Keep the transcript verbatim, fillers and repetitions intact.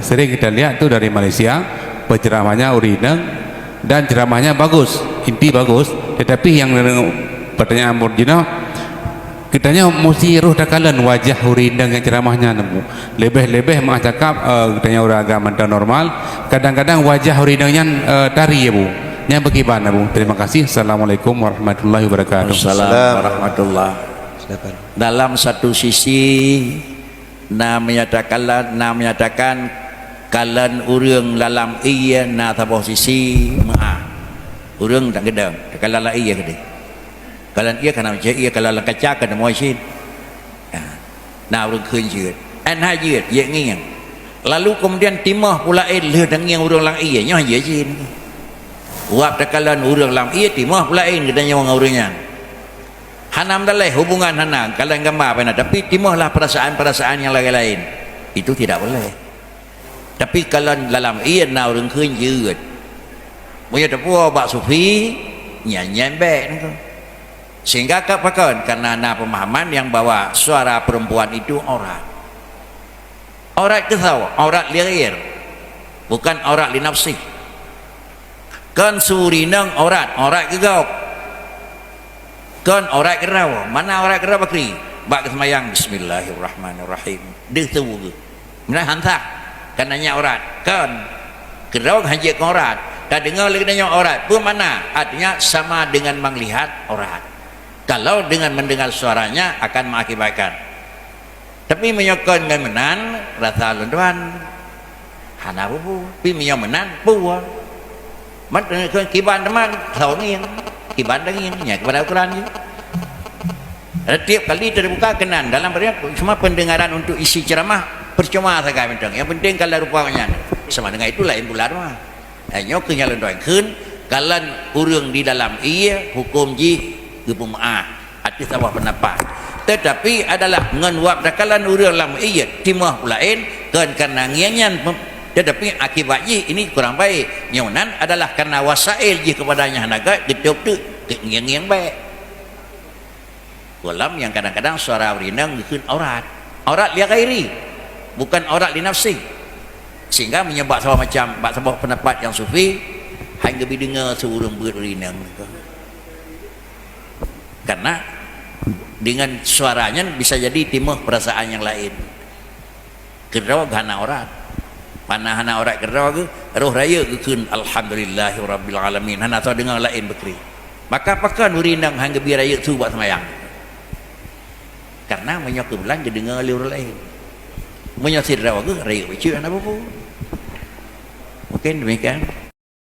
Sering kita lihat tu dari Malaysia, penceramahnya ureueng inong dan ceramahnya bagus, inti bagus, tetapi yang pertanyaan murid jinoe, geutanyoe musti roh takalon wajah ureueng inong nyang ceramahnya nemu. Lebih-lebih meuah cakap, eh, geutanyoe ureueng agam mantong normal, kadang-kadang wajah ureueng inong nyan, eh, tari, Abu. Nyan beukiban, Abu. Terima kasih. Assalamualaikum warahmatullahi wabarakatuh. Assalam warahmatullah. Silakan. Dalam satu sisi, na menyatakan, na menyatakan kalon ureueng lam ié na saboh sisi meuah. Ureueng tak geudong, takalon lam ié keudeh. Kalon ié kana macam ié, kalon lam kaca kana moe cit. Ha. Na ureueng kheun jeuet. An hai jeuet, jeuet ngieng. Lalu kemudian timoh pula, eh, lheueh tangieng ureueng lam ié, nyoe jeuet cit. Wab takalon ureueng lam ié, timoh pula, eh, geutanyoe ngon ureueng nyan. Hana meudaleh hubungan hana, kalon gamba bana, tapi timohlah perasaan-perasaan nyang laén-laén. Itu tidak boleh. Tapi kalon dalam ié na ureueng kheun jeuet. Meunyoe teupeue bak sufi, nyan-nyan bék nyan. Sehingga ka pakon, karena na pemahaman yang bahwa suara perempuan itu aurat. Aurat keu sawa, aurat li ghair, bukan aurat li nafsi. Kon su ureueng inong aurat, aurat keu gob. Kon aurat keudroe, mana aurat keudroe bakri? Bak geuseumayang, bismillahirrahmanirrahim. Deuh tu geuh. Meunan han sah. Kan nyan aurat. Kon. Keudroe han jeuet keu aurat. Tadeungoe lé geutanyoe aurat. Peue makna? Artinya sama dengan melihat aurat. Kalau dengan mendengar suaranya akan mengakibatkan. Tapi meunyoe kon ngon meunan, rasa lôn tuan hana peue-peue. Tapi meunyoe meunan, peue? Mat-, kiban teuma, soe ngieng. Kiban tangieng, nyan keupada ukoran jih. Tiep kali teubuka keunan dalam, cuma pendengaran untuk isi ceramah percuma sagai mantong. Yang penting kalau rupa nyan. Sama dengan itu lain pula teuma. Eh, nyoe keuh nyang lôn tuan kheun, kalon ureueng di dalam ié, huköm jih geupeumeuáh ateueh saboh peundapat. Teutapi adalah ngon wab takalon ureueng lam ié timoh peulaén, kon kareuna ngieng nyan pem-, teutapi akibat jih ini kurang baik. Nyoe nan adalah kareuna wasail jih keupada nyang hana gét, geutôb teuk keu ngieng-ngieng bék. Golam nyang kadang-kadang suara ureueng inong geukheun aurat. Aurat li ghairi, bukan aurat li nafsi. Sehingga meunyoe bak saboh macam, bak saboh peundapat nyang sufi, han geubi deungoe su ureueng beuet ureueng inong. Karena dengan suara nyan bisa jadi timoh perasaan nyang laén. Keudroe hana aurat. Mana hana aurat keudroe geuh, roh rayeuk geukheun, "Alhamdulillahirabbil alamin." Hana soe deungoe laén beukri. Maka pakon ureueng inong han geubi rayeuk su bak seumayang? Karena meunyoe keubulan geudeungoe lé ureueng laén. Meunyoe sidroe geuh rayeuk bacut hana peue-peue. Mungkin demikian.